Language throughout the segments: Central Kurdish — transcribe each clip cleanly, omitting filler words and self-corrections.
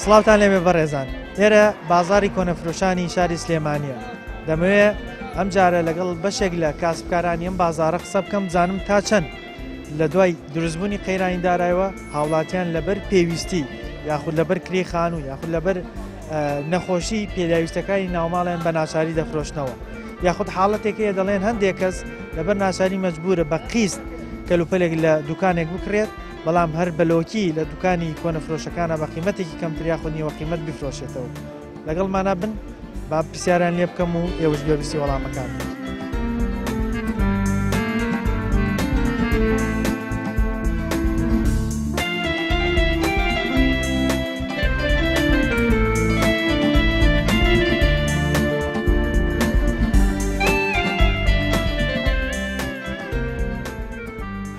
سڵاوتان لێبێ بەڕێزان لێرە بازاری کۆنەفرۆشانی شاری سلێمانیە دەمەوێ ئەم جارە لەگەڵ بەشێک لە کاسبکارانی ئەم بازارە قسە بکەم بزانم تا چەند لە دوای دروستبوونی قەیرانی دارایەوە هاوڵاتیان لەبەر پێویستی یاخود لەبەر کرێ خانوو یاخود لەبەر نەخۆشی پێداویستەکانی ناوماڵیان بە ناچاری دەفرۆشنەوە یاخود حاڵەتێک هەیە دەڵێن هەندێک کەس لەبەر ناچاری مەجبورە بە قیست کەلوپەلێک لە دوکانێک بکرێت بەڵام هەر بەلۆکی لە دوکانی کۆنەفرۆشەکانە بە قیمەتێکی کەمتر یاخود نیوە قیمەت بیفرۆشێتەوە لەگەڵمانا بن با پرسیاریان لێ بکەم و ئێوەش گوێبیستی وەڵامەکان بن.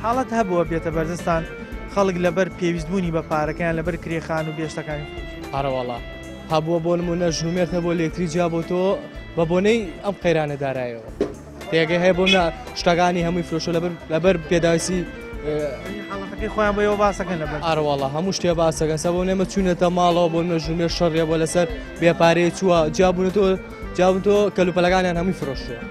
حاڵەت هەبووە بێتە بەردەستان خەڵک لەبەر پێویستبوونی بە پارەکەیان لەبەر کرێخان و بێشتەکانی ئارەواڵا هەبووە بۆ نمونە ژن و مێرد هەبووە لێکتری جیا بۆتەوە بە بۆنەی ئەم قەیرانە دارایەوە تێگەی هەیە بۆ شتەکانی هەمووی فرۆشە لەبەر لەبەر پێداویستی حاڵەتەکەی خۆیان بۆ ئێوە باسەکەن لەبەر ئارواڵە هەموو شتێ باسەکەن سە بۆ نێمە چوونەتە ماڵەوە بۆ نمونە ژن و مێرد شەڕیە بۆ لەسەر بێپارەیە چووە جیابوونەتەوە جیابوونەوە کەلوپەلەکانیان هەمووی فرۆشتووە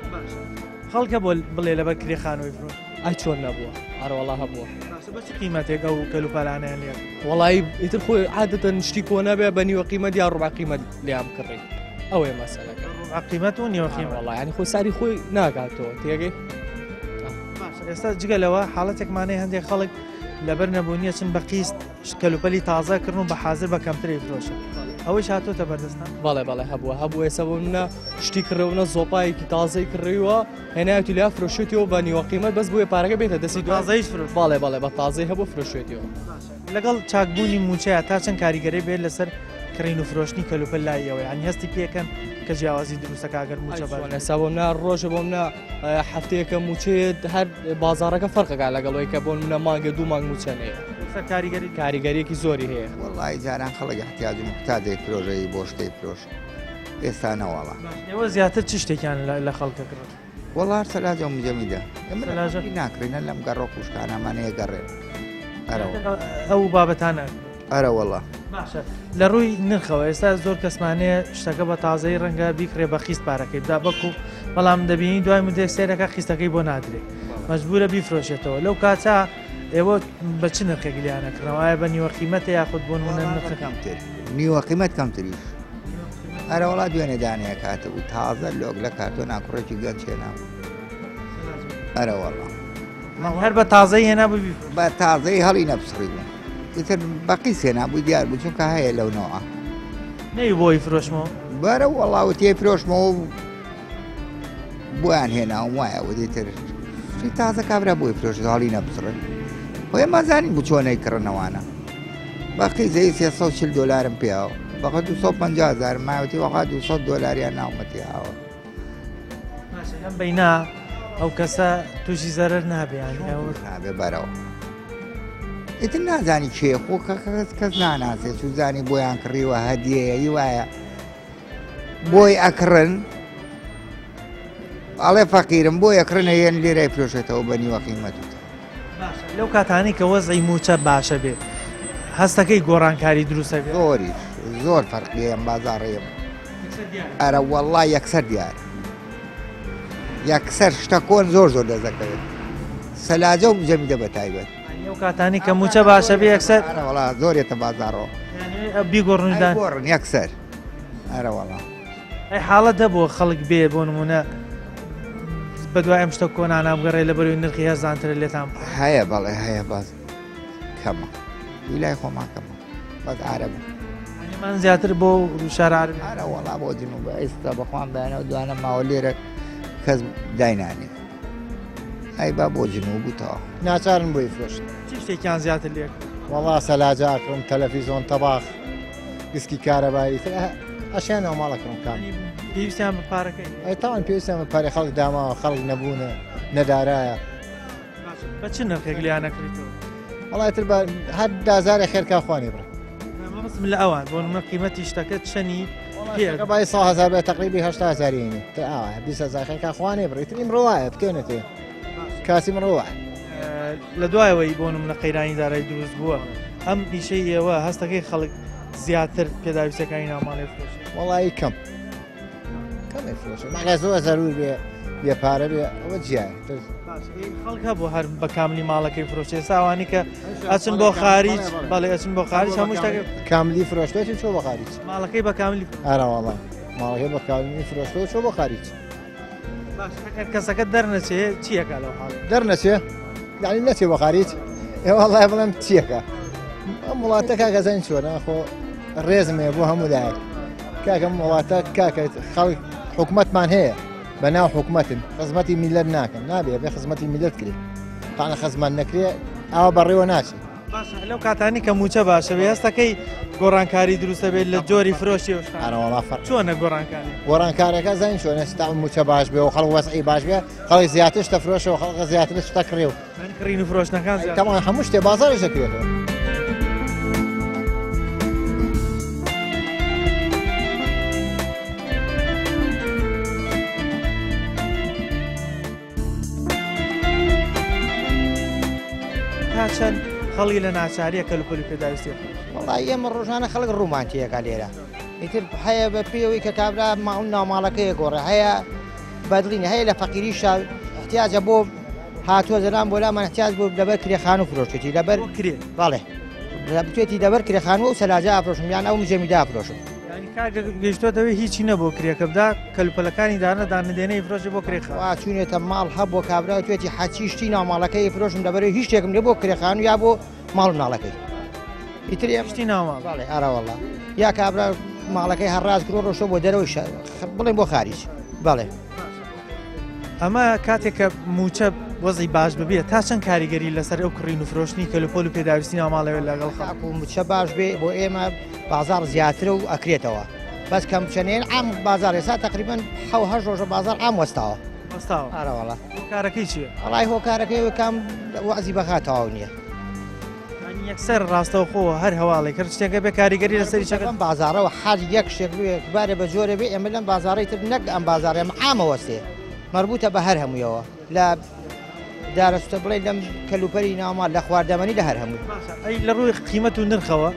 خەڵکە بۆ بڵێ لەبەر کرێ خانووی فرۆش ئای چۆن نەبووە ئەرەوەڵا هەبووە باشە بە چ قیمەتێک ئەو کەلوپەلانەیان لێ وەڵی ئیتر خۆی عادەتەن شتی کۆ نەبێ بە نیوە قیمەت یا ڕوبع قیمەت لێیان بکڕی ئەوەیە مەسەلەکە ڕوبع قیمەت و نیوە قیمەت وەڵا یانی خۆی ساری خۆی ناکاتەوە تێگەی باشە ئێستا جگە لەوە حاڵەتێکمانەیە هەندێک خەڵک لەبەر نەبوونیە چن بە قیست کەلوپەلی تازە کڕن و بە حازر بە کەمتری فرۆشن ئەوەیش هاتۆتە بەردەستان بەڵێ بەڵێ هەبووە هەبوو ئێستا بۆ منە شتی کڕێونە زۆپایەکی تازەی کڕیوە هێنایەتی لیا فرۆشێتیەوە بە نیوە قیمەت بەس بۆیە پارەکە بێتە دەستی تازەیش فرۆش بەڵێ بەڵێ بە تازەی هەبوو فرۆشێتیەوە لەگەڵ چاکبوونی مووچەیە تا چەند کاریگەری بێت لەسەر کڕین و فرۆشتنی کەلوپەل لای ئێوە یانی هەستی پێکەن کە جیاوازی دروستەکە گەر مووچە باش ئێستا بۆ منە ڕۆژە بۆ منە هەفتەیەکە مووچەیەت هەر بازاڕەکە فەرقەکە لەگەڵەوەی کە بۆ منە مانگە دوو مانگ مووچە نەیە لەسەر کاریگەری کاریگەریەکی زۆری هەیە وەڵی جاران خەڵک احتیاج و محتاجێک فرۆژەی بۆ شتێک فرۆش ئێستا نەوەڵا ئێوە زیاتر چ شتێکیان لە خەڵکە کڕن؟ وەڵا هەر سەلاجە و مجەمیدە ئێمە سەلاجە؟ ناکڕینە لەم گەڕۆک و شتانەمانەیە گەڕێن ئەرە وەڵا. ئەو بابەتانە ئەرە وەڵا. باشە لە ڕووی نرخەوە ئێستا زۆر کەسمانەیە شتەکە بە تازەی ڕەنگە بیکڕێ بە قیست پارەکەی بدا بەڵکو بەڵام دەبینی دوای مدەیەک سەیرەکە قیستەکەی بۆ نادرێ مەجبورە بیفرۆشێتەوە لەو کاتە ئێوە بە چ نرخێک لیان ئەکڕنەوە ئایا بە نیوە قیمەتە یاخود بۆ نمونە وەڵا نرخەکە کەمتر نیوە قیمەت کەمتریش ئەرە وەڵا دوێنێ دانەیەک هاتبوو تازە لۆک لە کارتۆنا کوڕێکی گەنج هێنابوو ئەرە وەڵا هەر بە تازەی هێنا ببی بە تازەی هەڵی نەپسڕی بوو ئیتر بەقی سێنابووی دیار بوو چونکە هەیە لەو نەوە نەی بۆی فرۆشمەوە بەرە وەڵا وتێ فرۆشمەوە بۆیان هێناوم وایە وتی تر شتی تازە کابرا بۆی فرۆشت هەڵی نەپسڕێ خۆ ئێمە زانین بوو چۆنەی کڕنەوانە بەقی زەی 340 دلارم پیاوە بەخە 250 هزار ماوەتی وەخوا 200 دلاریان ناومەتی ئاوە باشە لەم بەینا ئەو کەسە تووشی زەرەر نابێ یانی ئەو نابێ بەرەوە ئیتر نازانی کێ خۆ کە کەس کەس ناناسێ چوزانی بۆیان کڕیوە هەدیەیە ی وایە بۆی ئەکڕن ئەڵێ فەقیرم بۆ یەکڕن هێن لێرای فرۆشێتەوە بە نیوە قیمەت لەو کاتانی کە وەزعی موچە باشە بێ هەستەکەی گۆڕانکاری دروستە بێ زۆریش زۆر فەرقی ئەم بازاڕەیە ئەرە وەڵا یەکسەر دیار یەکسەر شتە کۆن زۆر زۆر دەزەکەوێت سەلاجە و جەمیدە بە تایبەت ئەو کاتانی کە موچە باشە بێ یەکسەر وەڵا زۆرێتە بازاڕەوە بیگۆڕندان گۆڕن یەکسەر ئەرەوەڵا ئەی حاڵەت هەبووە خەڵک بێ بۆ نمونە بەدوای ئەم شتە کۆنانە بگەڕێ لە بەروی نرخی هەرزانترە لێتان هەیە بەڵێ هەیە بەس کەمە ویلای خۆمان کەمە بەس عربە من زیاتر بۆ شار عربی ئەرە وەڵا بۆ جنوبە ئێستا بەخوان بەیانەوە دوانە ماوە لێرە کەس داینانێ ئەی با بۆ جنوب و تەواو. ناچارن بۆی فرۆشن. چ شتێکیان زیاتر لێ وەڵا سەلاجە ئەکڕم تەلەفیزۆن تەباخ گسکی کارەبایی تر ئەشیان ناو ماڵ ئەکڕم کام پێویستیان بە پارەکەی ئەی تاوان پێویستیان بە پارەی خەڵک داماوە خەڵک نەبوونە نەدارایە بە چ نرخێک لێیان ئەکڕیتەوە؟ وەڵای تر بە هەر دازارێ خێرکا خوانی بڕێ. مەبەستم لە ئەوان بۆ نمونە قیمەتی شتەکە چەنی پێ شتەکە بای 100 هزار بێ تقریبی 80 هزاری هینی تر ئاوایە 20 هزار خێرکا خوانێ بڕێ تر ئیمڕۆ وایە بتێنێتێ کاسی ئیمڕۆ وایە. لە دوایەوەی بۆ نمونە قەیرانی دارایی دروست بووە ئەم ئیشەی ئێوە هەستەکەی خەڵک زیاتر پێداویستەکانی ناوماڵێ فرۆشێ؟ وەڵایی کەم کەم ئەیفرۆشێ مەگەر زۆر زەرور بێ بێ پارە بێ ئەوە جیایە. خەڵک هەبوو هەر بە کاملی ماڵەکەی فرۆشێ ساوانی کە ئەچن بۆ خاریج بەڵێ ئەچن بۆ خاریج هەموو شتێک کاملی فرۆشتێتی چۆ بۆ خاریج ماڵەکەی بە کاملی ئارا وەڵا ماڵەکەی بە کاملی فرۆشتەوە چۆ بۆ خاریج باش ئەگەر کەسەکە دەرنەچێ چیەکە لەو حاڵ دەرنەچێ یعنی نەچێ بۆ خاریج ئێ وەڵای بڵێم چیەکە ئەم وڵاتە کاکە زانین چۆنە خۆ ڕێزم هەیە بۆ هەموو لایەک کاکە ئەم وڵاتە کاکە خەڵک حکومەتمان هەیە بە ناو حکومەتن خزمەتی میلەت ناکەن نابێ بێ خزمەتی میلەت کرێ تاانە خزمەت نەکرێ ئاوا بەڕێوە ناچێت باشە لەو کاتانی کە موچە باشە بێ هەستەکەی گۆڕانکاری دروستە بێت لە جۆری فرۆشی و شتان. ئارەوەڵا فەرق چۆنە گۆڕانکاری گۆڕانکارەکە زانین چۆنە ستا موچە باش بێ و خەڵک وەزعی باش بێ خەڵک زیاتر شتە فرۆشەوە خەڵک زیاتر شتە کڕێ و یانی کڕین و فرۆشتنەکان زیاتر. تەمان هەموو شتێ بازاڕیش دەکرێتەوە. تا چەند خەڵی لە ناچاریە کەلوپەلی پێداویستی وەڵی ئێمە ڕۆژانە خەڵک ڕوومان تێکا لێرە ئیتر هەیە بە پێوەی کە کابرا ماڵ ناوماڵەکەی گۆڕێ هەیە بەدڵینە هەیە لە فەقیریشا احتیاجە بۆ هاتووە زەلام بۆ لامان احتیاج بۆ لەبەر کرێخان و فرۆشێتی لەبەر کرێ بەڵێ بتێتی لەبەر کرێخان و سەلاجە ئافرۆشم یان ئەو مجەمیدا ئافرۆشم یانی کاکە گەیشتۆتەوە هیچی نەبوو کرێکە بدا کەلوپەلەکانی دانە دانەدێنەی فرۆشی بۆ کرێ خوا چوونێتە ماڵ هەبووە کابرا توێتی حەچی شتی ناوماڵەکەی فرۆشم لەبەرەوەی هیچ شتێکم لێ بۆ کرێخان یا بۆ ماڵ مناڵەکەی ئیتر ئێمە شتی ناوماڵ بەڵێ ئارا وەڵا یا کابرا ماڵەکەی هەڕاز کرۆ ڕۆشتۆ بۆ دەرەوەی شار بڵێن بۆ خاریج بەڵێ ئەمە کاتێک کە موچە وەزی باش ببێت تا چەند کاریگەری لەسەر ئەو کڕین و فرۆشتنی کەلوپۆل و پێداویستی ناوماڵەوە لەگەڵ خەڵک و موچە باش بێ بۆ ئێمە بازار زیاترە و ئەکرێتەوە بەس کەم چەنێن عام بازار ئێستا تقریبا حەو هەشت ڕۆژە بازار عام وەستاوە وەستاوە ئارەوەڵا هۆکارەکەی چییە؟ وەڵای هۆکارەکەی کام وەزی بەغا تەواو نییە یەکسەر ڕاستەوخۆ هەر هەواڵێک هەر شتێکە بێ کاریگەری لەسەری چەکە ئەم بازارەوە هەر یەک شتێک بێ بارێ بە جۆرە بێ ئێمە لەم بازارەی تر نەک ئەم بازارە ئەم عامەوەستێ مەربوتە بە هەر هەموویەوە لە دارەستە بڵێ لەم کەلوپەری ناوماڵ لە خواردەمەنی لە هەر هەمووی ئەی لە ڕووی قیمەت و نرخەوە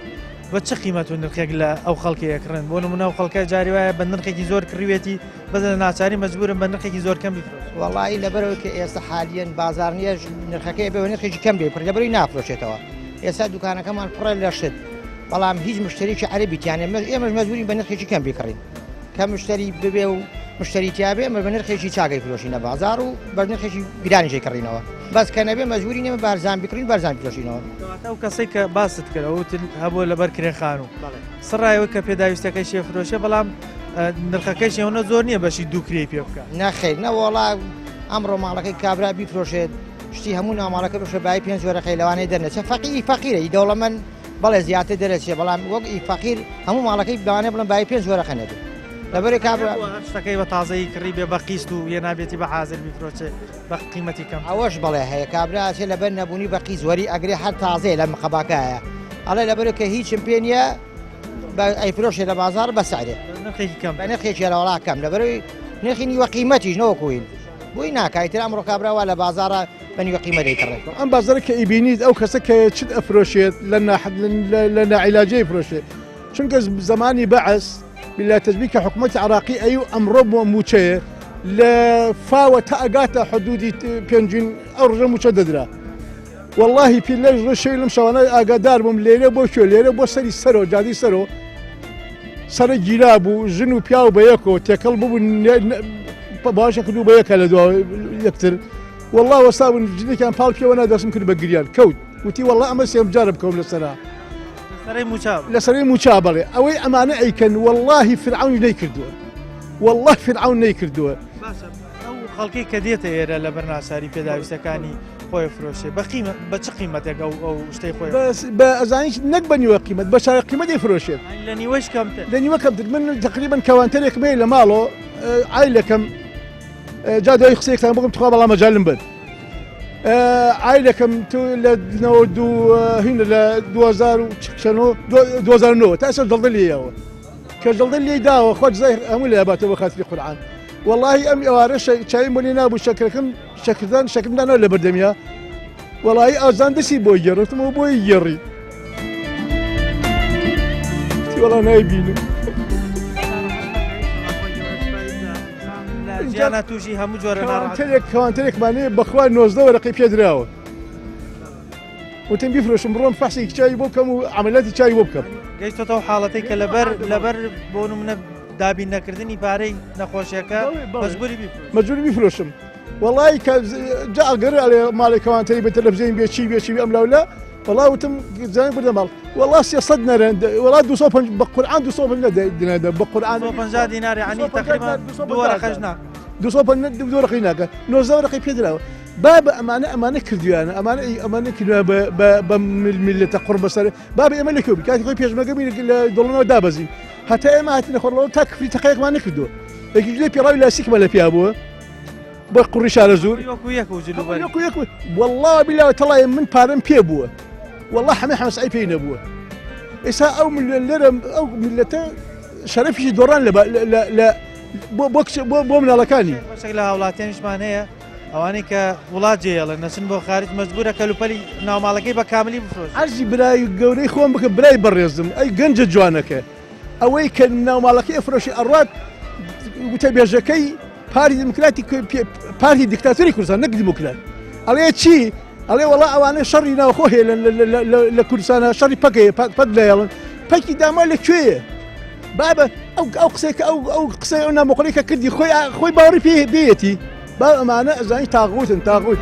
بە چ قیمەت و نرخێک لە ئەو خەڵکی ئەکڕن بۆ نمونە ئەو خەڵکە جاری وایە بە نرخێکی زۆر کڕیوێتی بەس لە ناچاری مەجبورم بە نرخێکی زۆر کەم بیفرۆشم. وەڵایی لەبەرئەوەی کە ئێستا حالیەن بازاڕ نییە نرخەکەی بە نرخێکی کەم لێ پڕ لەبەرئەوەی نافرۆشێتەوە ئێستا دوکانەکەمان پڕە لە شت بەڵام هیچ مشتریکی عەرەبی تیانە ئێمەش مەجبورین بە نرخێکی کەم بیکڕین کە مشتری ببێ و مشتری تیاابێ ئەمە بە نرخێکی چاگەی فرۆشینە بازار و بە نرخێکی گرانیشی کڕینەوە بەس کە نەبێ مەجبوری نێمە بارزان بکڕین بەرزان فرۆشینەوە ئەو کەسێک کە باست کرد ئەو هەبوو لەبەر کرێخان و سڕایەوە کە پێداویستەکەی شێ فرۆشێ بەڵام نرخەکەیش ئەوەنە زۆر نییە بەشی دوو کرێی پێ بکە. نەخەیر نەوەڵا ئەمڕۆ ماڵەکەی کابرا بیفرۆشێت شتی هەموو ناوماڵەکە بشە بای پێنج وەرەقەی لەوانەیە دەرنەچێت فەقیری فەقیرە ئی دەوڵەمەند بەڵێ زیاتر دەرەچێ بەڵام وەک ئی فەقیر هەموو ماڵەکەی لەوانەیە بڵێن بای پێنج وەرەقە نەبێت لەبەرێ کابرا هەر شتەکەی بە تازەیی کڕی بێ بە قیست و یە نابێتی بە حازر بیفرۆشێ بە قیمەتی کەم. ئەوەش بەڵێ هەیە کابرا ئەچێ لەبەر نەبوونی بە قیست وەری ئەگرێ هەر تازەیە لە مقەباکایە ئەڵێ لەبەرێ کە هیچم پێ نییە بە ئەیفرۆشێ لە بازاڕ بە سعرێ نرخێکی کەم بە نرخێکی هەرەوەڵا کەم لەبەرەوەی نرخی نیوە قیمەتیش نەوەکوین بۆی ناکای تر ئەمڕۆ کابرا وا لە بازاڕە بە نیوە قیمە دەیکڕێت. ئەم بازاڕە کە ئیبینیت ئەو کەسە کە چت ئەفرۆشێت لە لە ناعیلاجەی فرۆشێت چونکە زمانی بەعس بلا تەجبی کە حکوومەتی عراقی ئەی و ئەمڕۆ بۆ موچەیە لە فاوە تا ئەگاتە حدودی پێنجین ئەو ڕژە موچە دەدرا. وەڵاهی پیلەش ڕۆ شەوی لەم شەوانە ئاگادار بووم لێرە بۆ کوێ لێرە بۆ سەری سەرۆ جادی سەرۆ سەرە گیرا بوو ژن و پیاو بە یەکەوە تێکەڵ ببوون باشە کردو بە یەکە لە دو یەکتر والله وەستا بوون ژنێکیان پاڵ پێوە نا دەستم کرد بە گریان کەوت وتی والله ئەمە سێم جارە بکەوم لەسەرا لەسەرەی موچا بەڵێ ئەوەی ئەمانە ئەیکەن واللهی فرعون نەیکردووە والله فرعون نەیکردووە ئەو خەڵکی کە دێتە ئێرە لە بەرناساری پێداویستەکانی خۆی فرۆشێ بە قیمە بە چ قیمەتێک ئەو ئەو شتەی خۆی بەس بە ئەزانیت نەک بە نیوە قیمەت بە چارە قیمەت دەیفرۆشێت لە نیوەش کەمتر لە نیوە کەمتر من تقریبا کەوانتەرێکم هەیە لە ماڵۆ عایلەکەم جا دوای قسەیەکتان بکەم تخوا بەڵام مەجالم بن. عایلەکەم تو لە 92 هینە لە 2009 2009 تا ئێستا جەڵدە لێیەوە کە جەڵدە لێی داوە خوا جزای هەموو لێ باتەوە بە خاتری قورئان وەڵاهی ئەم ئێوارە چایم بۆ لێ نابوو شەکرەکەم شەکردان شەکرم داناوە لە بەردەمیا وەڵاهی ئازان دەستی بۆی گێڕتمەوە بۆی گێڕی وەڵا نایبینم. ژیانە تووشی هەموو جۆرە کەوانتەرێک کەوانتەرێکمان هەیە بەخوا 19 وەرەقەی پێدراوە وتم بیفرۆشم بڕۆم فەحسێکی چاوی بۆ بکەم و عەمەلیاتی چاوی بۆ بکەم. گەیشتۆتە ئەو حاڵەتەی کە لەبەر لەبەر بۆ نمونە دابین نەکردنی پارەی نەخۆشیەکە مەجبوری بیفرۆشی. مەجبوری بیفرۆشم وەڵی کە جا ئەگەر ئەڵێ ماڵێ کەوانتەری بە تەلەفزیۆن بێ چی بێ چی بێ ئەم لاولا وەڵا وتم زانیم بردە ماڵ وەڵا 300 نەرەن وەڵا 250 بە قورئان 250 دینار بە قورئان 250 دینار یعنی تقریبا دوو وەرەقەش ناکا 250 دوو وەرەقەی ناکا 19 وەرەقەی پێدراوە بابە ئەمانە ئەمانە کردویانە ئەمانە ئەمانە کردویان بە میللەتە قوڕ بەسەر بابە ئێمە لەکوێ بووین کاتی خۆی پێشمەرگە بووین لە دۆڵەنەوە دابەزین هەتا ئێمە هاتینە خۆڕەوە تا کفری تەقەیەکمان نەکردووە یەکیش لێ پێڕاوی لاسیکمان لە پیا بووە بە قوڕی شارەزوور وەکو یەک و جل و بەرگ وەکو یەک والله بالله تەڵای من پارەم پێ بووە والله حەمە حەمەسعی پێی نەبووە ئێستا ئەو ملیۆن لێرە ئەو میللەتە شەرەفیشی دۆڕان لە بۆ مناڵەکانی بەشێک لە هاوڵاتیانیشمان هەیە ئەوانەی کە وڵات جێیەڵن نەچن بۆ خارج مەجبورە کەلوپەلی ناوماڵەکەی بە کاملی بفرۆشێت. عەرزی برای گەورەی خۆم بکە برای بەڕێزم ئەی گەنجە جوانەکە ئەوەی کە ناوماڵەکەی ئەفرۆشی ئەڕوات وتەبێژەکەی پارتی دیموکراتی پارتی دیکتاتۆری کوردستان نەک دیموکرات ئەڵێ چی ئەڵێ وەڵا ئەوانە شەڕی ناوخۆ هەیە لە کوردستانە شەڕی پەکەیە پەک لەیەڵن پەکی داما لە کوێیە بابە ئەو ئەو قسەی کە ئەو ئەو قسەی ئەو نامۆقڵی کە کردی خۆی خۆی باوەڕی پێ بێتی با ئەمانە ئەزانی تاغوتن تاغوت.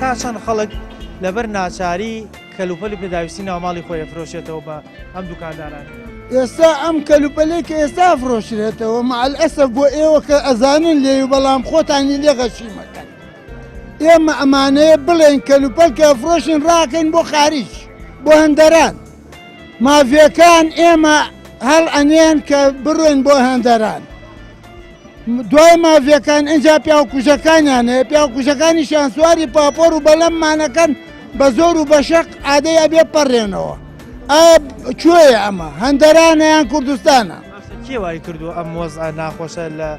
تا چەند خەڵک لەبەر ناچاری کەلوپەل و پێداویستی ناوماڵی خۆی ئەفرۆشێتەوە بە ئەم دوکاندارانەی. ئێستا ئەم کەلوپەلەی کە ئێستا ئەفرۆشرێتەوە مع الاسف بۆ ئێوە کە ئەزانن لێی و بەڵام خۆتانی لێ غەشیمەکەن ئێمە ئەمانەیە بڵێن کەلوپەل کە ئەفرۆشین ڕاکەین بۆ خاریج بۆ هەندەران ماڤیەکان ئێمە هەڵ ئەنێن کە بڕۆین بۆ هەندەران دوای ماڤیەکان ئینجا پیاوکوژەکانیان هەیە پیاوکوژەکانیشیان سواری پاپۆر و بەلەممانەکەن بە زۆر و بەشەق ئادەی ئەبێ پەڕێنەوە ئایا کوێیە ئەمە هەندەرانە یان کوردستانە؟ کێ وای کردووە ئەم وەزعە ناخۆشە لە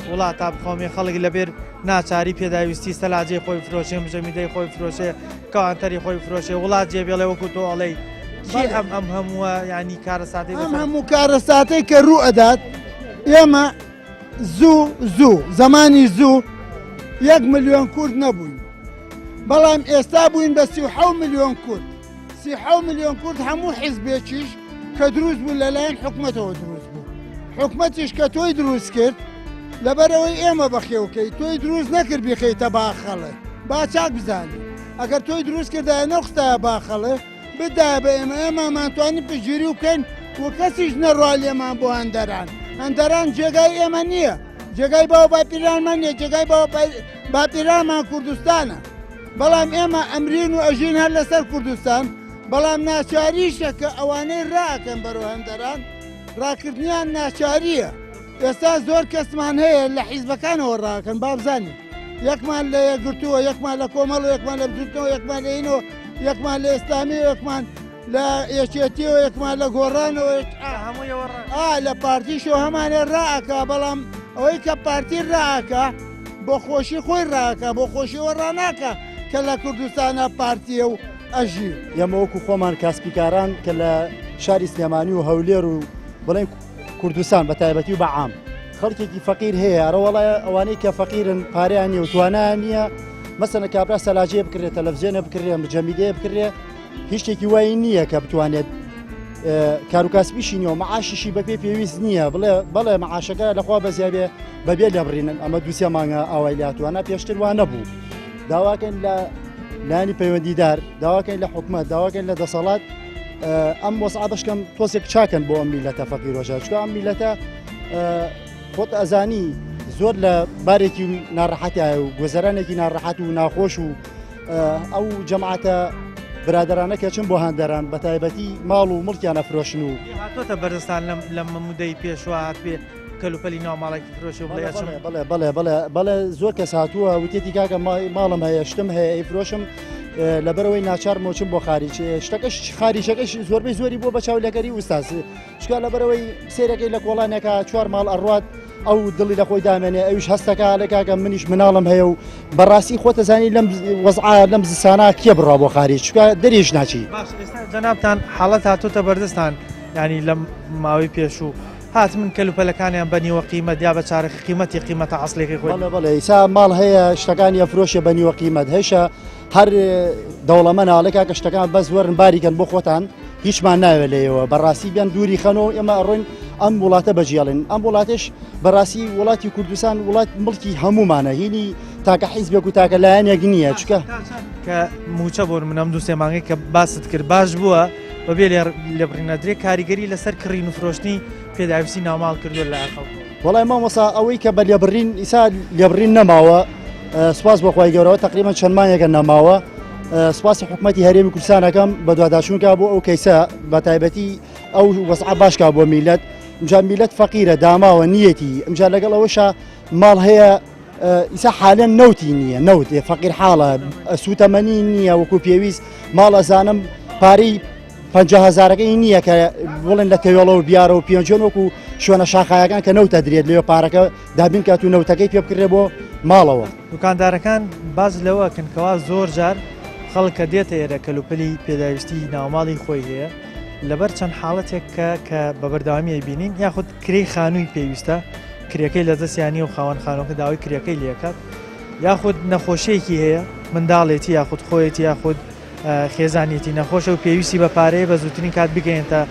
وڵاتا بخۆمێ خەڵک لەبێر ناچاری پێداویستی سەلاجەی خۆی فرۆشێ مژەمیدەی خۆی فرۆشێ کەوانتەری خۆی فرۆشێ وڵات جێ بێڵێ وەکو تۆ ئەڵێی کێ ئەم ئەم هەمووە ینی کارەساتەی ئەم هەموو کارەساتەی کە ڕوو ئەدات ئێمە زوو زوو زمانی زوو 1 ملیۆن کورد نەبووین بەڵام ئێستا بووین بە 37 ملیۆن کورد 37 ملیۆن کورد هەموو حیزبێکیش کە دروست بوو لەلایەن حکومەتەوە دروست بوو حکومەتیش کە تۆی دروست کرد لەبەرەوەی ئێمە بەخێوکەی تۆی دروست نەکرد بیخەیتە باخەڵێ با چاک بزانی ئەگەر تۆی دروست کردایە نەخستایە باخەڵێ بدایە بە ئێمە ئێمەمانتوانی پشتگیری بکەین و کەسیش نەڕوا لێمان بۆ هەندەران هەندەران جێگای ئێمە نییە جێگای باو باپیرانمان نییە جێگای باو باپیرانمان کوردستانە بەڵام ئێمە ئەمرین و ئەژین هەر لەسەر کوردستان بەڵام ناچاریشە کە ئەوانەی ڕاکەن بەرەو هەندەران ڕاکردنیان ناچاریە ئێستا زۆر کەسمان هەیە لە حیزبەکانەوە ڕاکەن بابزانین یەکمان لە یەکگرتووە یەکمان لە کۆمەڵ و یەکمان لە بزوتنەوە یەکمان لە ئینەوە یەکمان لە ئیسلامی و یەکمان لە یەکێتیەوە یەکمان لە گۆڕانەوە ئا لە پارتیشەوە هەمانێ ڕائەکا بەڵام ئەوەی کە پارتی ڕائەکا بۆ خۆشی خۆی ڕاکە بۆ خۆشیەوە ڕاناکە کە لە کوردستانە پارتیە و ئەژی. ئێمە وەکو خۆمان کاسپیکاران کە لە شاری سلێمانی و هەولێر و بڵێن کوردستان بە تایبەتی و بە عام خەڵکێکی فەقیر هەیە ئەرەوەڵا ئەوانەی کە فەقیرن پارەیان نیە و توانایان نییە مەسەنە کابرا سەلاجەیە بکرێت تەلەڤزیۆنە بکرێ مجەمیدەیە بکرێ هیچ شتێکی وای نییە کە بتوانێت کاروکاسبیشی نیەوە معاشیشی بەپێ پێویست نییە بڵێ بەڵێ معاشەکە لەخوا بەزیابێ بەبێ لێبڕینن ئەمە دوسێ مانگە ئاوای لاتوانە پێشتر وان نەبوو داواکەن لە لانی پەیوەندیدار داواکەین لە حکومت داواکەین لە دەسەڵات ئەم وەسعە بەشکەم تۆزێک چاکەن بۆ ئەم میلەتە فەقیرۆژە چکە ئەم میلەتە خۆت ئەزانی زۆر لە بارێکی ناڕەحەتایە و گۆزەرانێکی ناڕەحەت و ناخۆش و ئەو جەماعەتە برادەرانە کە چن بۆ هەندەران بە تایبەتی ماڵ و مڵکیان ئەفرۆشن و هاتۆتە بەرزستان لەم لەم مودەی پێشوە هاتبێ کەلوپەلی ناو ماڵێکی فرۆشی و بڵێ ئەچم بەڵێ بەڵێ بەڵێ بەڵێ زۆر کەس هاتووە وتێتی کاکە ماڵم هەیە شتم هەیە ئەیفرۆشم لەبەرەوەی ناچار مۆچم بۆ خاریج شتەکەش خاریجەکەش زۆربەی زۆری بۆ بە چاو لەکەری ئوستاز چکا لەبەرەوەی سێرەکەی لە کۆڵانێکە چوار ماڵ ئەڕوات ئەو دڵی لە خۆی دامێنێ ئەویش هەستەکە لە کاکە منیش مناڵم هەیە و بەڕاستی خۆتەزانی لەم وەزعا لەم زستانە کێ بڕا بۆ خاریج چکا دەریش ناچی باش ئێستا جەنابتان حاڵەت هاتۆتە بەردەستان ینی لەم ماوەی پێشوو هات من کەلوپەلەکانیان بە نیوە قیمەت یا بە چارەکی قیمەتی قیمەتە عەسڵیەکەی خۆی. بەڵێ بەڵێ ئیسا ماڵ هەیە شتەکانی ئەفرۆشێ بە نیوە قیمەت هەیشە هەر دەوڵەمەنە ئەڵێ کاکە شتەکان بەس وەرن باریکەن بۆ خۆتان هیچمان ناوێت لێیەوە بەڕاستی بیان دووری خەنەوە ئێمە ئەڕۆین ئەم وڵاتە بەجیاڵین ئەم وڵاتش بەڕاستی وڵاتی کوردستان وڵات مڵکی هەمومانە هینی تاکە حیزبێک و تاکە لایەنێک نییە چکە کە موچە بۆ منم دوو سێ مانگی کە باست کرد باش بووە بەبێ لێبڕینەدرێ کاریگەری لەسەر کڕین و فرۆشتنی پێداویستی ناوماڵ کردووە لە خەڵک. وەڵای مامۆسا ئەوەی کە بە لێبڕین ئیسا لێبڕین نەماوە سوپاس بۆ خوای گەورەوە تقریبا چەند مانگێکە نەماوە سوپاسی حکوومەتی هەرێمی کوردستانەکەم بەدواداچوونکە بۆ ئەو کەیسە بە تایبەتی ئەو وەزعە باشکا بۆ میلەت ئینجا میلەت فەقیرە داماوە نیەتی ئینجا لەگەڵ ئەوەشا ماڵ هەیە ئیسا حالەن نەوتی نییە نەوت فەقیر حاڵە سوتەمەنی نییە وەکو پێویست ماڵ ئەزانم پارەی 50 هزارەکەی نییە کە بڵێن لە تەوێڵەوە بیارە و پێنجۆن وەکو شوێنە شاخایەکان کە نەوتە درێت لێ پارەکە دابین کات و نەوتەکەی پێ بکرێ بۆ ماڵەوە. دوکاندارەکان باس لەوە ئەکەن کەوا زۆر جار خەڵک کە دێتە ئێرە کەلوپەلی پێداویستی ناوماڵی خۆی هەیە لەبەر چەند حاڵەتێک کە کە بە بەردەوامی ئەیبینین یاخود کرێی خانووی پێویستە کرێکەی لە دەستیان نییە و خاوەن خانووەکە داوای کرێکەی لێکات یاخود نەخۆشیەکی هەیە منداڵێتی یاخود خۆیەتی یاخود خێزانیەتی نەخۆشە و پێویستی بە پارەیە بە زووترین کات بگەیەنتە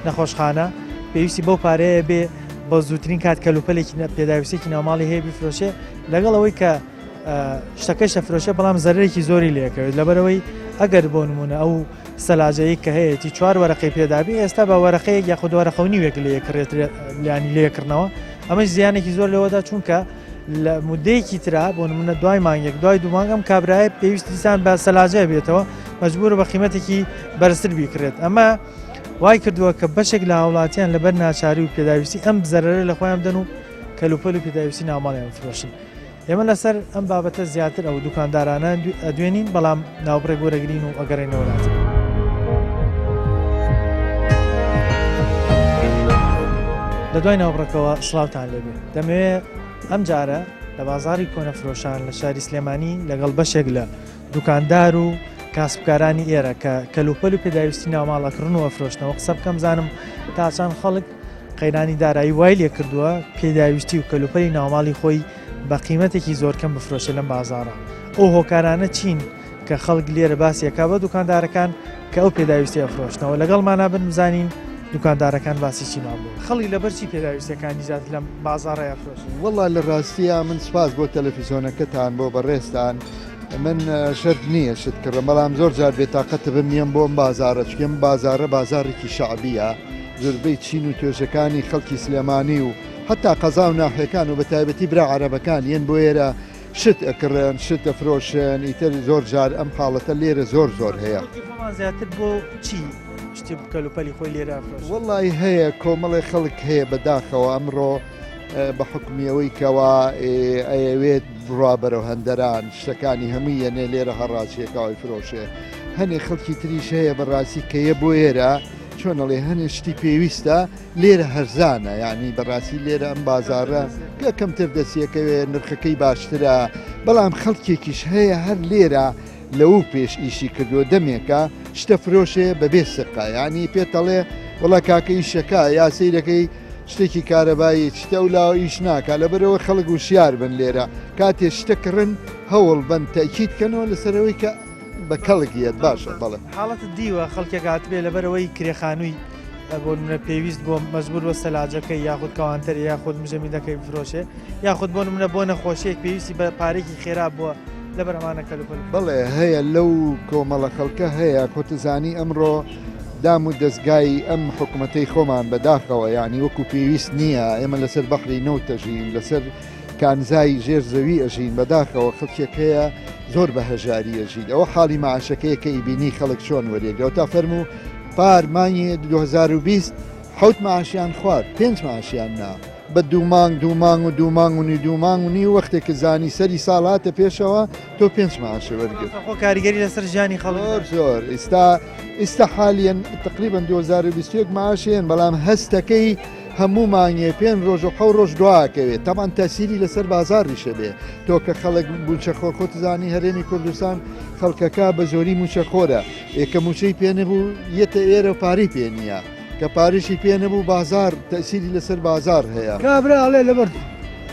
نەخۆشخانە پێویستی بەو پارەیە بێ بە زووترین کات کەلوپەلێکی پێداویستێکی ناوماڵی هەیە بیفرۆشێ لەگەڵ ئەوەی کە شتەکەش ئەفرۆشێ بەڵام زەرەرێکی زۆری لێکەوێت لەبەرەوەی ئەگەر بۆ نمونە ئەو سەلاجەیە کە هەیەی چوار وەرەقەی پێدابی ئێستا بە وەرەقەیەک یاخود وەرەقە و نیوێک لێکرێت لیانی لێکردنەوە ئەمەش زیانێکی زۆر لەوەدا چونکە لە مدەیەکی ترا بۆ نمونە دوای مانگێک دوای دوو مانگ ئەم کابرایە پێویست دیسان بە سەلاجە بێتەوە مەجبورە بە قیمەتێکی بەرزتر بیکرێت ئەمە وای کردووە کە بەشێک لە هاوڵاتیان لەبەر ناچاری و پێداویستی ئەم زەرەرە لە خۆیان بدەن و کەلوپەل و پێداویستی ناوماڵیان بفرۆشن. ئێمە لەسەر ئەم بابەتە زیاتر ئەو دوکاندارانە ئەدوێنین بەڵام ناوبڕێک وەرەگرین و ئەگەڕێنەوە لاتان. لە دوای ناوبڕەکەوە سڵاوتان لێبێ دەمەوێ ئەم جارە لە بازاری کۆنەفرۆشان لە شاری سلێمانی لەگەڵ بەشێک لە دوکاندار و کاسبکارانی ئێرە کە کەلوپەل و پێداویستی ناوماڵ ئەکڕن و ئەفرۆشنەوە قسە بکەم زانم تا چەند خەڵک قەیرانی دارایی وای لێکردووە پێداویستی و کەلوپەلی ناوماڵی خۆی بە قیمەتێکی زۆر کەم بفرۆشێت لەم بازاڕە. ئەو هۆکارانە چین کە خەڵک لێرە باسی ئەکا بە دوکاندارەکان کە ئەو پێداویستی ئەفرۆشنەوە؟ لەگەڵمانا بن بزانین دوکاندارەکان باسی چیمان بوو. خەڵک لەبەر چی پێداویستیەکانی زیاتر لەم بازاڕە ئەفرۆشن؟ وەڵا لە ڕاستیا من سوپاس بۆ تەلەفیزۆنەکەتان بۆ بەڕێزتان من شەرت نییە شت کڕم بەڵام زۆر جار بێتاقەت بم یەم بۆ ئەم بازاڕە چونکە ئەم بازاڕە بازاڕێکی شەعبیە زۆربەی چین و توێژەکانی خەڵکی سلێمانی و هەتا قەزا و ناحیەکان و بە تایبەتی برا عەرەبەکان یەن بۆ ئێرە شت ئەکڕن شت ئەفرۆشن ئیتر زۆر جار ئەم حاڵەتە لێرە زۆر زۆر هەیە. خەڵکی خۆمان زیاتر بۆ چی شتی کەلوپەلی خۆی لێرە ئەفرۆشن؟ وەڵی هەیە کۆمەڵێ خەڵک هەیە بەداخەوە ئەمڕۆ بە حوکمی ئەوەی کەوا ئەیەوێت بڕوا بەرەو هەندەران شتەکانی هەمووی یەنێ لێرە هەڕاچیەکەوەی فرۆشێ هەنێ خەڵکی تریش هەیە بەڕاستی کە یە بۆ ئێرە چۆن ئەڵێ هەنێ شتی پێویستە لێرە هەرزانە یعنی بەڕاستی لێرە ئەم بازارە کە کەمتر دەستیەکەوێ نرخەکەی باشترە بەڵام خەڵکێکیش هەیە هەر لێرە لەو پێش ئیشی کردووە دەمێکە شتە فرۆشێ بەبێ سقە یعنی پێتەڵێ وڵا کاکە ئیشەکە یا سەیرەکەی شتێکی کارەبایی شتە ئەو لاوە ئیش ناکا لەبەرەوە خەڵک وشیار بن لێرە کاتێ شتە کڕن هەوڵ بن تەکیید کەنەوە لەسەرەوەی کە بە کەڵک یەت باشە بەڵێ. حاڵەتت دیوە خەڵکێک هاتبێ لەبەرئەوەی کرێخانووی بۆ نمونە پێویست بۆ مەجبور بە سەلاجەکەی یاخود کەوانتەری یاخود مژەمیدەکەی بفرۆشێ یاخود بۆ نمونە بۆ نەخۆشیەک پێویستی بە پارێکی خێرا بووە لەبەر ئەمانە کەلوپەل بەڵێ هەیە لەو کۆمەڵە خەڵکە هەیە خۆتزانی ئەمڕۆ دام و دەزگای ئەم حکومەتەی خۆمان بەداخەوە یعنی وەکو پێویست نییە ئێمە لەسەر بەحری نەوت دەژین لەسەر کانزای ژێر زەوی ئەژین، بەداخەوە خەڵکێک هەیە زۆر بە هەژاری ئەژین، ئەوە حاڵی مەعاشەکەیە کە ئیبینی خەڵک چۆن وەریەگرێ. تا فەرموو پار مانگی 2020 حەوت مەعاشیان خوارد، پێنج مەعاشیان نا، بە دوو مانگ، دوو مانگ و دوو مانگ و نیو، دوو مانگ و نیو، وەختێک کە زانی سەری ساڵ هاتە پێشەوە تۆ پێنج مەعاشە وەرگرت. خۆ کاریگەری لەسەر ژیانی خەڵک زۆر زۆر. ئیستا ئیستا حالیەن تقریبا 2021 مەعاشێن، بەڵام هەستەکەی هەموو مانگێ پێنج ڕۆژ و حەو ڕۆژ دواکەوێت. تەبعەن تەسیری لەسەر بازاڕیش هەبێ. تۆ کە خەڵک مووچەخۆر، خۆت زانی هەرێمی کوردستان خەڵکەکە بە زۆری مووچەخۆرە، ئێ کە مووچەی پێ نەبوو یەتە ئێرە و پارەی پێ نییە، کە پارەشی پێ نەبوو بازاڕ تەسیری لەسەر بازاڕ هەیە. کابرا ئەڵێ لەبەر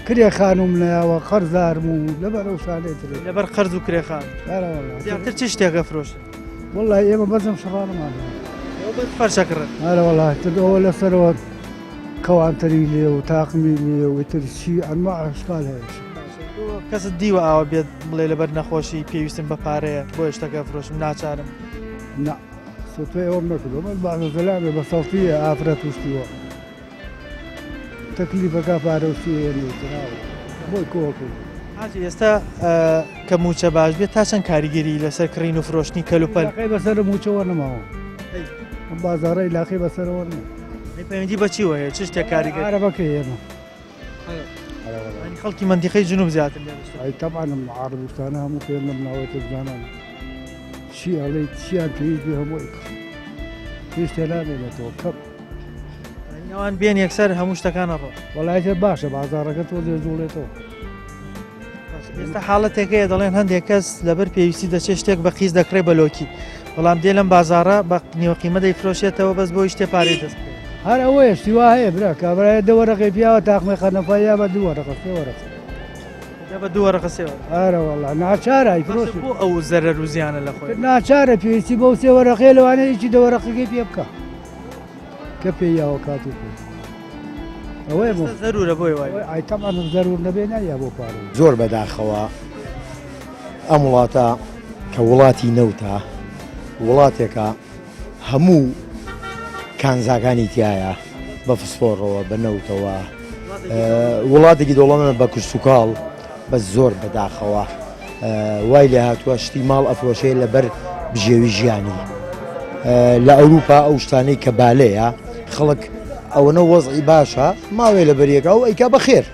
کرێ خانووم نەیاوە قەرزارم و لەبەر ئەو شانەی تر. لەبەر قەرز و کرێ خانوو. ئەرێ وەڵا. زیاتر چ شتێک ئەفرۆشن؟ وەڵا ئێمە بەس ئەم شەڕانەمان هەیە. ئێوە بەس فەرش ئەکڕن؟ ئەرێ وەڵا ئیتر ئەوە لەسەرەوە کەوانتەری لێ و تاقمی لێ و ئیتر چی ئەنواع ئەشکال هەیە. کەست دیوە ئاوا بێت بڵێ لەبەر نەخۆشی پێویستم بە پارەیە بۆیە شتەکە ئەفرۆشم ناچارم؟ نا سوتفەی ئەوەم نەکردووە بەس بەعزە زەلامێ بە سەڵتییە ئافرەت وشتیوە تەکلیفەکە پارە و شتی هێنێ بۆی کۆکردووە. حاجی ئێستا کە مووچە باش بێت تا چەند کاریگەری لەسەر کڕین و فرۆشتنی کەلوپەل؟ لاقەی بەسەر مووچەوە نەماوە، ئەم بازاڕەی لاقەی بەسەرەوە نییە. پەیوەندی بە چیوە هەیە؟ چ شتێک کاریگەری؟ عەرەبەکەی ئێمە. یانی خەڵکی مەنتیقەی جنوب زیاتر لێ دەشتن. ئەی تەبعەن ئەم عەرەب وشتانە هەموو پێ لەم ناوەی ترزانان چی ئەڵێی چیان پێویست بێ هەموو ئەیکڕن. هیچ تێ نامێنێتەوە کەم. ئەوان بێن یەکسەر هەموو شتەکان ئەڕۆن. وەڵای تر باشە بازاڕەکە تۆزێ جوڵێتەوە. ئێستا حاڵەتێک هەیە دەڵێن هەندێک کەس لەبەر پێویستی دەچێت شتێک بە قیز دەکڕێ بە لۆکی، بەڵام دێ لەم بازاڕە بە نیوە قیمە دەیفرۆشێتەوە بەس بۆی شتێ پارەی دەست بکەوێت. هەر ئەوەیە شتی وا هەیە برا، کابرایە دە وەرەقەی پیاوە تاقمێ قەنەفە یا بە دوو وەرەقە سێ وەرەقە. یا بە دوو وەرەقە سێ وەرەقە. ئەرە وەڵا ناچارە ئەیفرۆشێ. باشە بۆ ئەو زەرەر و زیانە لە خۆی؟ ناچارە پێویستی بەو سێ وەرەقەیە لەوانەیە یەکی دە وەرەقەکەی پێ بکا. کە پێی یاوە کاتی خۆی. ئەوەیە بۆ زەرورە بۆی وای. ئای تەبعەن زەرور نەبێ نایا بۆ پارە. زۆر بەداخەوە ئەم وڵاتە کە وڵاتی نەوتە وڵاتێکە هەموو کانزاکانی تایە بە فسفۆڕەوە بە نەوتەوە وڵاتێکی دەوڵەمەندە بە کشتوکاڵ بەس زۆر بەداخەوە وای لێ هاتووە شتی ماڵ ئەفرۆشێ لەبەر بژێوی ژیانی لە ئەوروپا ئەو شتانەی کە بالەیە خەڵک ئەوەنە وەزعی باشە ماوێ لە بەریەکە و ئەیکا بەخێر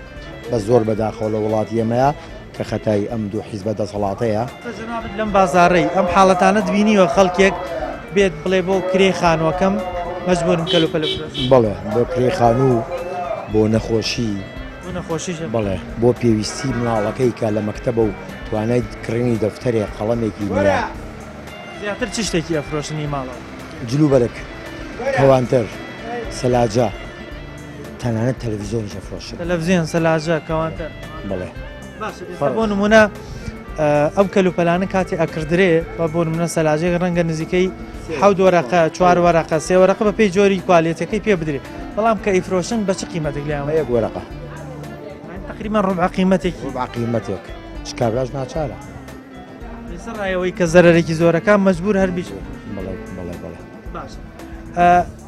بە زۆر بەداخەوە لە وڵاتی ئێمەیە کە خەتای ئەم دوو حیزبە دەسەڵاتەیە. جەنابت لەم بازاڕەی ئەم حاڵەتانەت بینیوە خەڵکێک بێت بڵێ بۆ کرێ خانووەکەم مەجبورم کەلوپەل بفرۆشم؟ بەڵێ بۆ کرێ خانوو بۆ نەخۆشی بۆ نەخۆشیش هەبوو؟ بەڵێ بۆ پێویستی مناڵەکەی کە لە مەکتەبە و توانای کڕینی دەفتەرێ قەڵەمێکی نییە. زیاتر چ شتێکی ئەفرۆشن ئی ماڵەوە؟ جلوبەرگ، کەوانتەر، سەلاجە، تەنانەت تەلەڤیزیۆنیش ئەفرۆشن. تەلەڤزیۆن، سەلاجە، کەوانتەر. بەڵێ. باشە ئێستا بۆ نمونە ئەم کەلوپەلانە کاتێ ئەکردرێ بە بۆ نمونە سەلاجێک ڕەنگە نزیکەی حەوت وەرەقە چوار وەرەقە سێ وەرەقە بە پێی جۆری کوالێتەکەی پێ بدرێ بەڵام کە ئەیفرۆشن بە چ قیمەتێک لێیان یەک وەرەقە تقریبا ڕبع قیمەتێکی ڕبع قیمەتێک چ کابراش ناچارە لەسەر ڕایەوەی کە زەرەرێکی زۆرەکە مەجبور هەر بیش بەڵێ بەڵێ بەڵێ باش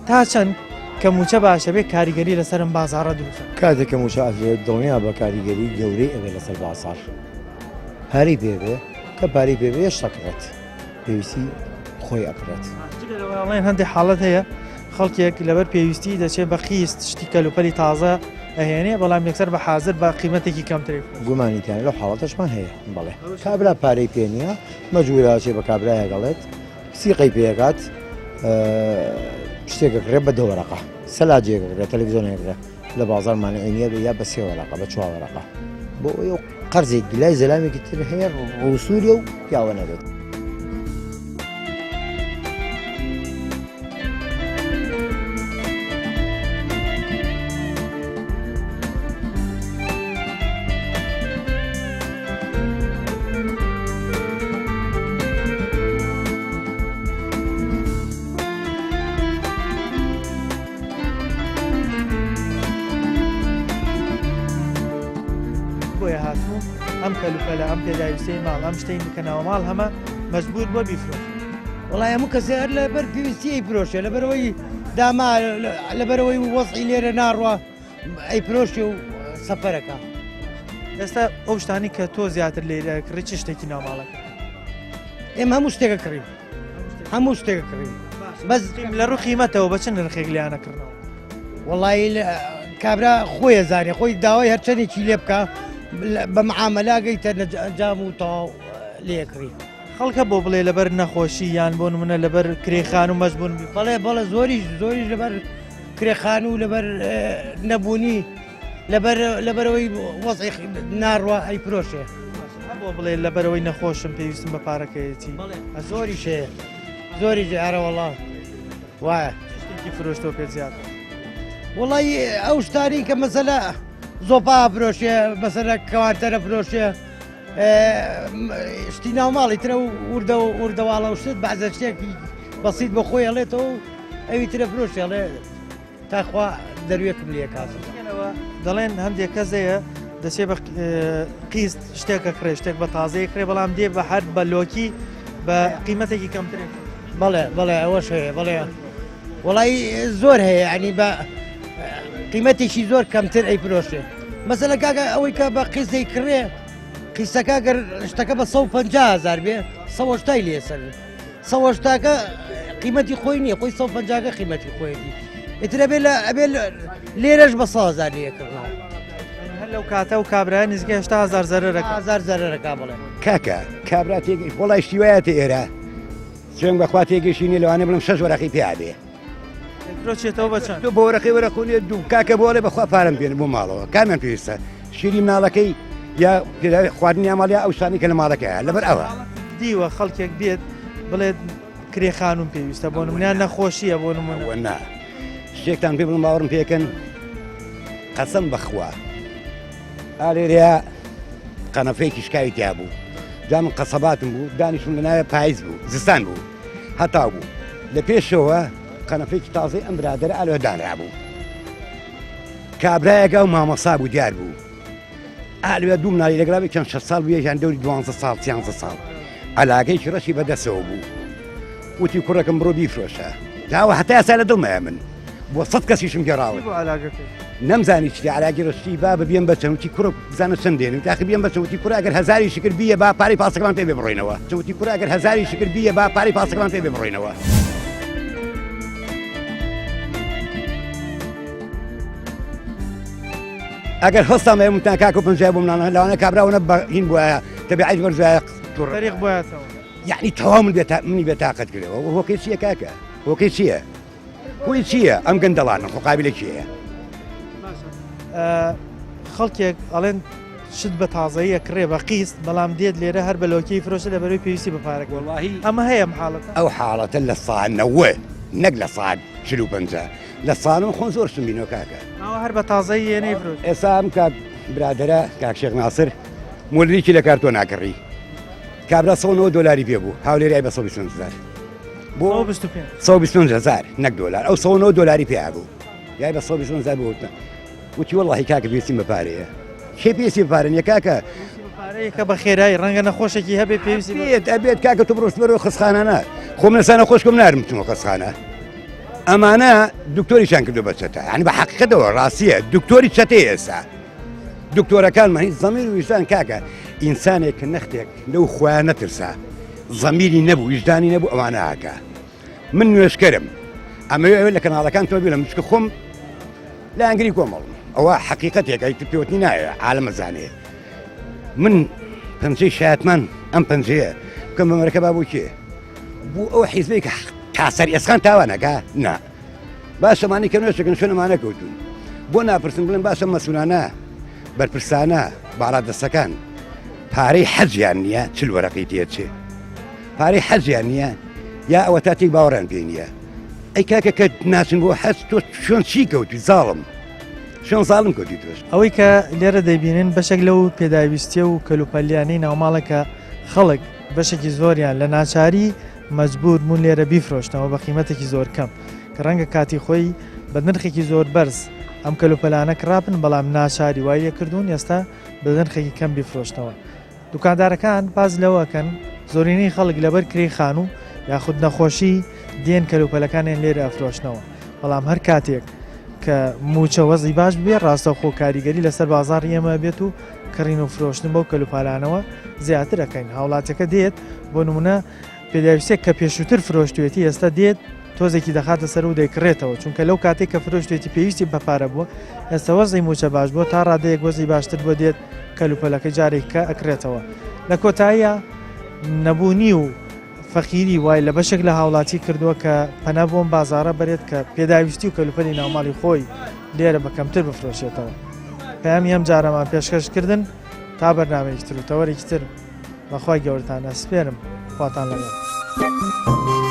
تا چەند کە موچە باشە بێ کاریگەری لەسەرم بازاڕە دروستە کاتێک کە موچە ئەدرێت دڵنیا بە کاریگەری گەورەی ئەبێ لەسەر بازاڕ پارەی پێ بێ کە پارەی پێ بێ شەکڕێت پێویستی خۆی ئەکڕێت. جگە لەوە ئەڵێن هەندێک حاڵەت هەیە خەڵکێک لەبەر پێویستی دەچێت بە قیست شتی کەلوپەلی تازە ئەهێنێ بەڵام یەکسەر بە حازر بە قیمەتێکی کەمتری گومانی تیان لەو حاڵەتەشمان هەیە بەڵێ کابرا پارەی پێ نییە مەجبورە ئەچێ بە کابرایەک ئەڵێت سیقەی پێکات شتێک ئەکڕێ بە دە وەرەقە سەلاجێک ئەکڕێ تەلەڤیزیۆنێک ئەکڕێ لە بازاڕ مانعی نییە یا بە سێ وەرەقە بە چوار وەرەقە بۆ ئەوەی ئەو قەرزێکی لای زەلامێکی تر هەیە ڕووسووریە و پیاوە نەبێت. بۆیە هاتووم ئەم کەلوپەلە ئەم پێداویستەی ماڵ ئەم شتەی کە ناوە ماڵ هەمە مەجبور بووە بیفرۆشم. وەڵای هەموو کەسێ هەر لەبەر پێویستی ئەیفرۆشێ لەبەرەوەی داما لەبەرەوەی وەزعی لێرە ناڕوا ئەیفرۆشێ و سەفەرەکە. ئێستا ئەو شتانی کە تۆ زیاتر لێرە کڕی چ شتێکی ناوماڵەکە؟ ئێمە هەموو شتێکە کڕین هەموو شتێکە کڕین بەس لە ڕوو قیمەتەوە بە چ نرخێک لیانە کڕنەوە؟ وەڵی کابرا خۆی زانێ خۆی داوای هەرچەندێکی لێ بکە بە معاملە گەیتە ئەنجام و تەواو لێکڕی. خەڵکە بۆ بڵێ لەبەر نەخۆشی یان بۆ نمونە لەبەر کرێخان و مەجبوون بەڵێ بەڵێ زۆریش زۆریش لەبەر کرێخان و لەبەر نەبوونی لەبەر لەبەرەوەی وەزعی ناڕوا ئەی پرۆشێ بۆ بڵێ لەبەرەوەی نەخۆشم پێویستم بە پارەکەیەتی زۆریش هەیە زۆری ئارە وەڵا وایە شتێکی فرۆشتۆ پێ زیاد وڵی ئەو شتانی کە مەسەلە زۆپا فرۆشێ مەسەلە کەوانتەرە فرۆشێ شتی ناوماڵی ترە و وردە و وردەواڵە و شت بەعزە شتێکی بەسییت بە خۆی ئەڵێتەوە و ئەوی ترە فرۆشێ ئەڵێ تاخوا دەروێکم لێ کاتەوە دەڵێن هەندێک کەس هەیە دەچێ بە قیست شتێکە کڕێ شتێک بە تازەیە کڕێ بەڵام دێ بە هەر بە لۆکی بە قیمەتێکی کەمترێک بەڵێ بەڵێ ئەوەش هەیە بەڵێ وڵی زۆر هەیە ینی بە قیمەتێکی زۆر کەمتر ئەی فرۆشێ مەسەلە کاکە ئەوەی کە بە قیزەی کڕێ قیسەکە گەر شتەکە بە 150 هزار بێ 180 لێسەر سەوەشتاکە قیمەتی خۆی نییە خۆی 150 قیمەتی خۆیەتی ئیتر ئەبێ لە ئەبێ لێرەش بە 100 هزار لێکردنەوە هەر لەو کاتە و کابرای نزیکە 80 هزار زەرەرەکە هزار زەرەرەکە بڵێ کاکە کابرا تێگەی وەڵای شتی وایەتە ئێرە سوێن بەخوا تێگەشی نیە لەوانەیە بڵێم شەش وەرەقی پێ بێ فرۆشێتەوە بە چەند تۆ بۆ وەرەقەی وەرەقونێ دوو کاکە بۆ ئەڵێ بەخوا پارەم پێن بۆ ماڵەوە کامیان پێویستە شیری مناڵەکەی یا پێداوی خواردنی یا ماڵ یا ئەو شتانەی کە لە ماڵەکەیە لەبەر ئەوە دیوە خەڵکێک بێت بڵێت کرێ خانوم پێویستە بۆ نمونە نەخۆشیە بۆ نمونە ئەوە نا شتێکتان پێ بڵێم باوەڕم پێکەن قەسەم بەخوا ئالێرەیە قەنەفەیەکی شکاوی تیا بوو جا من قەسەباتم بوو دانیشتم لە ناوێ پایز بوو زستان بوو هەتاو بوو لە پێشەوە قەنەفەیەکی تازەی ئەم برادەرە ئالوە دانرابوو کابرایەکە و مامۆسا بوو دیار بوو ئالوە دوو مناڵی لەگەڵا چەند شە ساڵ بوو یان دەوری دوانزە ساڵ سیانزە ساڵ عەلاگەیەکی ڕەشی بەدەسەوە بوو وتی کوڕەکەم بڕۆ بیفرۆشە داوە هەتا ئێستا لە دڵمایە من بۆ سەد کەسیشم گێڕاوە نەمزانی چی علاگی ڕشتی با ببیێن بە چەند وتی کوڕە بزانە چەند دێنم تاخی بیێن بە چەند وتی کوڕە ئەگەر هەزاری شکر بیە با پارەی پاسەکەمان پێ بێ بڕۆینەوە چەند وتی کوڕە ئەگەر هەزاری شکر بیە با پارەی پاسەکەمان پێ بێ بڕۆینەوە. ئەگەر هەستام ئێمە وتان کاکە پەنجای بۆ مناڵە لەوانە کابراوە بە هین بوایە تەبیعەت وەرزایە توڕ تەریق بوایەتەوە یعنی تەواو من بێتا منی بێتاقەت کردەوە هۆکەی چییە کاکە هۆکەی چییە هۆی چییە ئەم گەندەڵانە خۆ قابلە کێیە؟ خەڵکێک ئەڵێن شت بە تازەیە کڕێ بە قیست بەڵام دێت لێرە هەر بە لۆکی فرۆشە لە بەرەوەی پێویستی بە پارەکە وەڵاهی ئەمە هەیە ئەم حاڵەتە ئەو حاڵەتە لە سانەوە نەک لە سا 45 لە سانەوە خۆم زۆر شتم بینەوە کاکە ئەوە هەر بە تازەی یێنەی فرۆش ئێستا ئەم کاک برادەرە کاک شێخ ناسر مۆلریکی لە کارتۆ ناکڕی کابرا 190 دۆلاری پێ بوو هاولێری بە 125 هزار بۆ 125 125 هزار نەک دۆلار ئەو 190 دۆلاری پێ بوو یای بە 125 هزار بۆ وتم وتی وەڵڵاهی کاکە پێویستیم بە پارەیە کێ پێویستی بە پارە نییە کاکە پارەیەکە بە خێرایی ڕەنگە نەخۆشێکی هەبێ پێویستی بێت ئەبێت کاکە تۆ بڕۆشت بەرەوە خەستخانانە خۆم لەسا نەخۆشکم نارم بچمە خەستخانە ئەمانە دکتۆریشان کردو بە چەتە یعنی بە حەقیقەتەوە ڕاستیە دکتۆری چەتەیە ئێستا دکتۆرەکانمان هیچ زەمیر و ویژدان کاکە ئینسانێک کە نەختێک لەو خۆیان نەترسا زەمیری نەبوو ویژدانی نەبوو ئەوانە ئاکا من نوێشکەرم ئەمەوێ ئەوێ لە کەناڵەکان تۆ بێنم چکە خۆم لایەنگری کۆمەڵم ئەوە حەقیقەتێک ئەی پێوتنی نایە عالەمە زانێ من پەنجەی شایەتمان ئەم پەنجەیە بکەم بە مەرەکە با بۆ کێ بۆ ئەو حیزبێک کە تا سەر ئێسقان تاوانەکە نا باشە مانی کە نوێشەکەن شوێن ئەمانە کەوتون بۆ ناپرسن بڵێن باشە مەسولانە بەرپرسانە باڵا دەستەکان پارەی حەجیان نییە چل وەرەقی تێچێ پارەی حەجیان نییە یا ئەوە تا تێک باوەڕیان پێ نییە ئەی کاکە کە ناچن بۆ حەج تۆ چۆن چی کەوتی زاڵم چۆن زاڵم کەوتی تۆش ئەوەی کە لێرە دەیبینن بەشێک لەو پێداویستیە و کەلوپەلیانەی ناوماڵە کە خەڵک بەشێکی زۆریان لە ناچاری مەجبور بوون لێرە بیفرۆشنەوە بە قیمەتێکی زۆر کەم کە ڕەنگە کاتی خۆی بە نرخێکی زۆر بەرز ئەم کەلوپەلانە کڕابن بەڵام ناچاری وای لێکردوون ئێستا بە نرخێکی کەم بیفرۆشنەوە. دوکاندارەکان باس لەوە ئەکەن زۆرینەی خەڵک لەبەر کرێی خانوو یاخود نەخۆشی دێن کەلوپەلەکانیان لێرە ئەفرۆشنەوە بەڵام هەر کاتێک کە مووچە وەزعی باش بێ ڕاستەوخۆ کاریگەری لەسەر بازاڕی ئێمە بێت و کڕین و فرۆشتن بەو کەلوپالانەوە زیاتر ئەکەین. هاوڵاتیەکە دێت بۆ نمونە پێداویستیەک کە پێشووتر فرۆشتوێتی ئێستا دێت تۆزێکی دەخاتە سەر و دەیکڕێتەوە، چونکە لەو کاتێک کە فرۆشتێتی پێویستی بە پارە بووە، ئێستا وەزعی موچە باش بووە تا ڕادەیەک وەزعی باشتر بووە دێت کەلوپەلەکەی جارێک کە ئەکرێتەوە. لە کۆتاییە نەبوونی و فەقیری وای لە بەشێک لە هاوڵاتی کردووە کە پەنا بۆم بازاڕە بەرێت کە پێداویستی و کەلوپەلی ناوماڵی خۆی لێرە بە کەمتر بفرۆشێتەوە. پەیامی ئەم جارەمان پێشکەش کردن تا بەرنامەیەکی تر و تەوەرێکی تر بەخوای گەورەتان ئەسپێرم خواتان لەگەڵ.